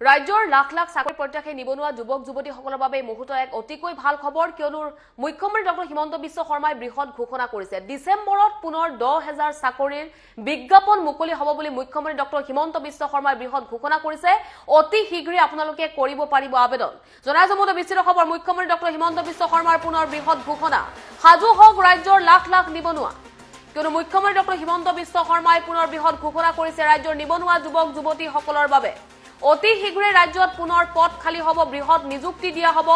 ৰাজ্যৰ লাখ লাখ চাকৰি প্ৰত্যাশী নিবনুৱা যুৱক যুৱতীসকলৰ বাবে এই মুহূৰ্ত এক অতিকৈ ভাল খবৰ, কিয়নো মুখ্যমন্ত্ৰী ডক্টৰ হিমন্ত বিশ্ব শৰ্মাই বৃহৎ ঘোষণা কৰিছে। ডিচেম্বৰত পুনৰ 10,000 চাকৰিৰ বিজ্ঞাপন মুকলি হ'ব বুলি মুখ্যমন্ত্ৰী ডক্টৰ হিমন্ত বিশ্ব শৰ্মাই বৃহৎ ঘোষণা কৰিছে। অতি শীঘ্ৰে আপোনালোকে কৰিব পাৰিব আবেদন। জনাই জমুত বিস্তৃত খবৰ। মুখ্যমন্ত্ৰী ডক্টৰ হিমন্ত বিশ্ব শৰ্মাৰ পুনৰ বৃহৎ ঘোষণা, সাজু হওক ৰাজ্যৰ লাখ লাখ নিবনুৱা, কিয়নো মুখ্যমন্ত্ৰী ডক্টৰ হিমন্ত বিশ্ব শৰ্মাই পুনৰ বৃহৎ ঘোষণা কৰিছে ৰাজ্যৰ নিবনুৱা যুৱক যুৱতীসকলৰ বাবে। অতি শীঘ্ৰে ৰাজ্যত পুনৰ পদ খালী হ'ব, বৃহৎ নিযুক্তি দিয়া হ'ব।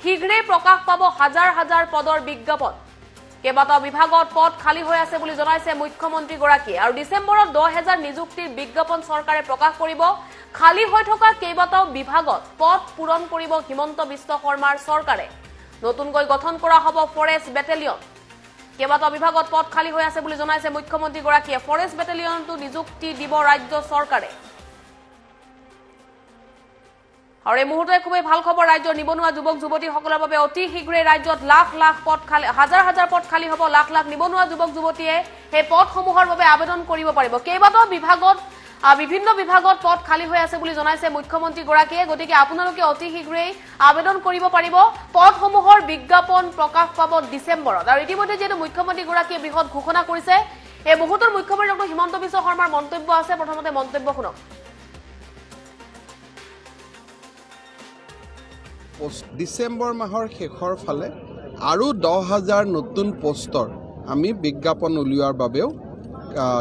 শীঘ্ৰে প্ৰকাশ পাব হাজাৰ হাজাৰ পদৰ বিজ্ঞাপন। কেইবাটাও বিভাগত পদ খালী হৈ আছে বুলি জনাইছে মুখ্যমন্ত্ৰীগৰাকীয়ে। আৰু ডিচেম্বৰত 10,000 নিযুক্তিৰ বিজ্ঞাপন চৰকাৰে প্ৰকাশ কৰিব। খালী হৈ থকা কেইবাটাও বিভাগত পদ পূৰণ কৰিব হিমন্ত বিশ্ব শৰ্মাৰ চৰকাৰে। নতুনকৈ গঠন কৰা হ'ব ফৰেষ্ট বেটেলিয়ন। কেইবাটাও বিভাগত পদ খালী হৈ আছে বুলি জনাইছে মুখ্যমন্ত্ৰীগৰাকীয়ে। ফৰেষ্ট বেটেলিয়নটো নিযুক্তি দিব ৰাজ্য চৰকাৰে। আৰু এই মুহূৰ্তত খুবেই ভাল খবৰ ৰাজ্যৰ নিবনুৱা যুৱক যুৱতীসকলৰ বাবে। অতি শীঘ্ৰে ৰাজ্যত লাখ লাখ পদ খালী, হাজাৰ হাজাৰ পদ খালী হ'ব। লাখ লাখ নিবনুৱা যুৱক যুৱতীয়ে সেই পদসমূহৰ বাবে আবেদন কৰিব পাৰিব। কেইবাটাও বিভাগত, বিভিন্ন বিভাগত পদ খালী হৈ আছে বুলি জনাইছে মুখ্যমন্ত্ৰীগৰাকীয়ে। গতিকে আপোনালোকে অতি শীঘ্ৰেই আবেদন কৰিব পাৰিব। পদসমূহৰ বিজ্ঞাপন প্ৰকাশ পাব ডিচেম্বৰত। আৰু ইতিমধ্যে যিহেতু মুখ্যমন্ত্ৰীগৰাকীয়ে বৃহৎ ঘোষণা কৰিছে, এই মুহূৰ্তত মুখ্যমন্ত্ৰী ডক্টৰ হিমন্ত বিশ্ব শৰ্মাৰ মন্তব্য আছে। প্ৰথমতে মন্তব্য শুনক। ডিচেম্বৰ মাহৰ শেষৰ ফালে আৰু 10,000 নতুন পোষ্টৰ আমি বিজ্ঞাপন উলিওৱাৰ বাবেও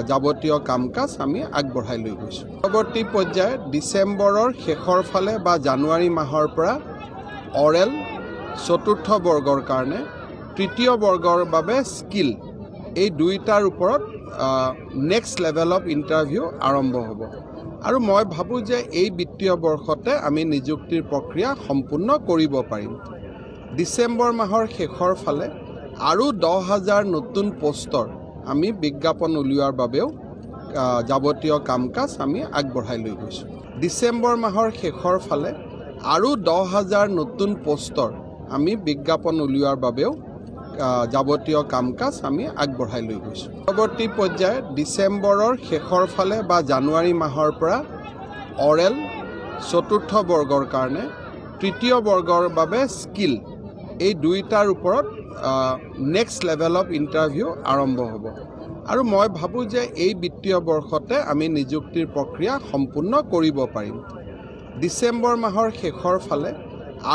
যাৱতীয় কাম কাজ আমি আগবঢ়াই লৈ গৈছোঁ। পৰৱৰ্তী পৰ্যায়ত ডিচেম্বৰৰ শেষৰ ফালে বা জানুৱাৰী মাহৰ পৰা অৰেল চতুৰ্থ বৰ্গৰ কাৰণে, তৃতীয় বৰ্গৰ বাবে স্কিল, এই দুয়োটাৰ ওপৰত নেক্সট লেভেল অফ ইণ্টাৰভিউ আৰম্ভ হ'ব। আৰু মই ভাবোঁ যে এই বিত্তীয় বৰ্ষতে আমি নিযুক্তিৰ প্ৰক্ৰিয়া সম্পূৰ্ণ কৰিব পাৰিম। ডিচেম্বৰ মাহৰ শেষৰ ফালে আৰু 10,000 নতুন পোষ্টৰ আমি বিজ্ঞাপন উলিওৱাৰ বাবেও যাৱতীয় কাম কাজ আমি আগবঢ়াই লৈ গৈছোঁ। ডিচেম্বৰ মাহৰ শেষৰ ফালে আৰু 10,000 নতুন পোষ্টৰ আমি বিজ্ঞাপন উলিওৱাৰ বাবেও যাৱতীয় কাম কাজ আমি আগবঢ়াই লৈ গৈছোঁ। পৰৱৰ্তী পৰ্যায়ত ডিচেম্বৰৰ শেষৰ ফালে বা জানুৱাৰী মাহৰ পৰা অৰেল চতুৰ্থ বৰ্গৰ কাৰণে, তৃতীয় বৰ্গৰ বাবে স্কিল, এই দুয়োটাৰ ওপৰত নেক্সট লেভেল অফ ইণ্টাৰভিউ আৰম্ভ হ'ব। আৰু মই ভাবোঁ যে এই বিত্তীয় বৰ্ষতে আমি নিযুক্তিৰ প্ৰক্ৰিয়া সম্পূৰ্ণ কৰিব পাৰিম। ডিচেম্বৰ মাহৰ শেষৰ ফালে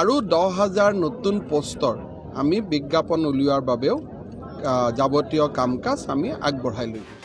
আৰু 10,000 নতুন পোষ্টৰ আমি বিজ্ঞাপন উলিওৱাৰ বাবেও যাৱতীয় কাম কাজ আমি আগবঢ়াই লৈ গৈছোঁ।